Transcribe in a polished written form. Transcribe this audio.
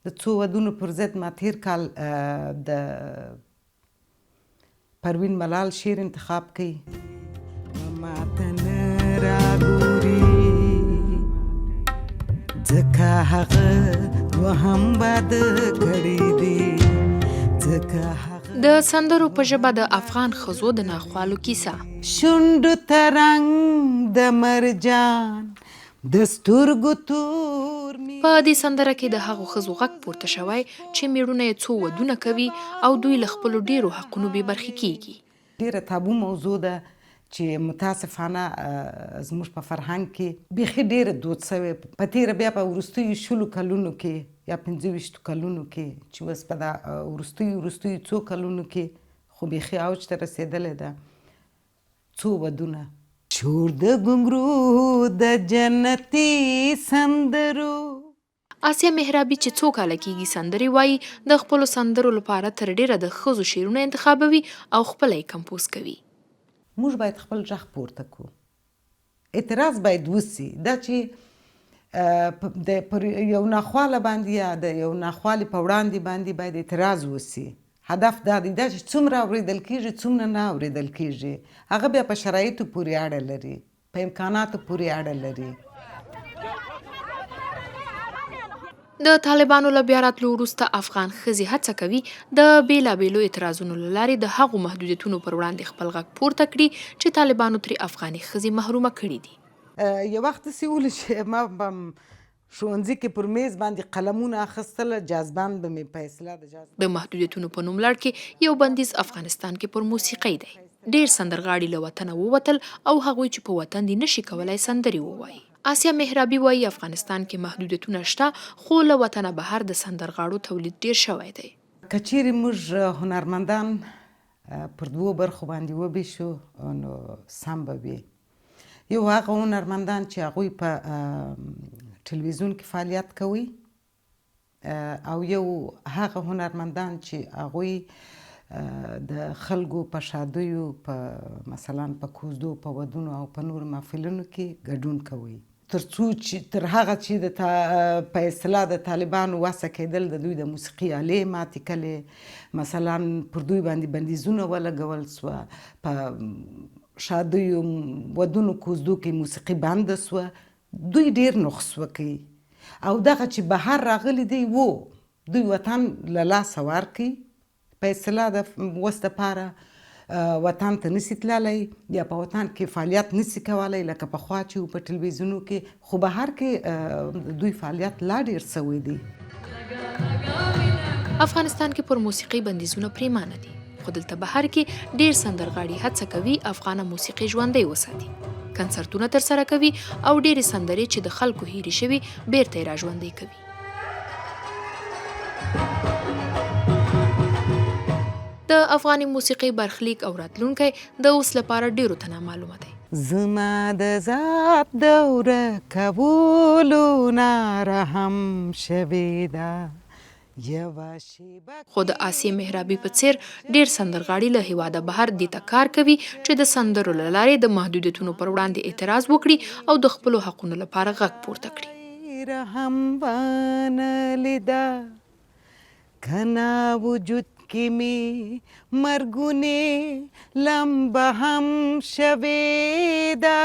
د څو ودونو پر ضد ما تیر کال د پروین ملال شعر انتخاب کړ. ماته نه راګوري ځکه هغه دوهم واده کړی دی، ځکه هغه. د سندرو په ژبه د افغان ښځو د ناخوالو کیسه. شونډو ته رنګ د مرجان د سترګو تور مې. په دې سندره کې د هغو ښځو غږ پورته شوی چې مېړونه یې څو ودونه کوي او دوی له خپلو ډېرو حقونو بې برخې کېږي. ډېره تابو موضوع ده چې متاسفانه زموږ په فرهنګ کې بیخي ډېره دود شوې، په تېره بیا په وروستیو 20 کلونو کې یا 25 کلونو کې، چې اوس په دا وروستیو وروستیو څو کلونو کې خو بیخي اوج ته رسېدلې ده. څو ودونه. شور د ګونګرو د جنتي سندرو. آسیه محرابي چې څو کاله کېږي سندرې وايي، د خپلو سندرو لپاره تر ډېره د ښځو شعرونه انتخابوي او خپله یې کمپوز کوي. موږ باید خپل ږغ پورته کړو، اعتراض باید وسي. دا چې د پر یو ناخواله باندې یا د یو ناخوالې په وړاندې باندې باید اعتراض وسي. هدف دا دی، دا چې څومره اورېدل کېږي څومره نه اورېدل کېږي هغه بیا په شرایطو پورې اړه لري، په امکاناتو پورې اړه لري. د طالبانو له بیا راتلو وروسته افغان ښځې هڅه کوي د بېلابېلو اعتراضونو له لارې د هغو محدودیتونو پر وړاندې خپل غږ پورته کړي چې طالبانو ترې افغانې ښځې محرومه کړې دي. یو وخت داسې ولو چې ما په ښوونځي کې پر میز باندې قلمونه اخیستل، جازبند به مې په اصطلاح د جاز. د محدودیتونو په نوملړ کې یو بندیز افغانستان کې پر موسیقۍ دی. ډېر سندرغاړي له وطنه ووتل او هغوی چې په وطن دي نه شي کولای سندرې ووايي. آسیه محرابي وايي، افغانستان کې محدودیتونه شته خو له وطنه بهر د سندرغاړو تولید ډېر شوی دی. که چېرې موږ هنرمندان پر دوو برخو باندې ووېشو نو سم به وي. یو هغه هنرمندان چې هغوی په ټلویزیون کې فعالیت کوي او یو هغه هنرمندان چې هغوی د خلکو په ښادیو، په مثلا په کوزدو، په ودونو او په نورو محفلونو کې ګډون کوي. تر څو چې تر هغه چې د په اصطلاح د طالبانو وسه کېدل، د دوی د موسیقي الې ماتې کړې، مثلا پر دوی باندې بندیزونه ولګول سوه، په ښادیو ودونو کوزدو کې موسیقي بنده سوه، دوی ډیر نقص وکړي. او دغه چې بهر راغلي دی وو دوی وطن له لاسه ورکړي، په اصطلاح د اوس دپاره وطن ته نسی تللی یا په وطن کې فعالیت نسی کولی لکه پخوا چې په ټلویزیونو کې، خو بهر کې دوی فعالیت لا ډیر سوی دی. افغانستان کې پر موسیقۍ بندیزونه پریمانه دي، خو دلته بهر کې ډیر سندرغاړي هڅه کوي افغانه موسیقي ژوندۍ وساتي، کنسرتونه ترسره کوي او ډېرې سندرې چې د خلکو هېرې شوي بېرته یې راژوندۍ کوي. د افغاني موسیقۍ برخلیک او راتلونکی د اوس لپاره ډېرو ته نامعلومه دی. زما د ذات د ورکولو ناره هم شوې ده یوه شېبه. خو د آسیې محرابي په څېر ډېر سندرغاړي له هېواده بهر دې ته کار کوي چې د سندرو له لارې د محدودیتونو پر وړاندې اعتراض وکړي او د خپلو حقونو لپاره غږ پورته کړي. رحم وانه لیده کنا وجود کې مې مرګونې لمبه هم شوې ده.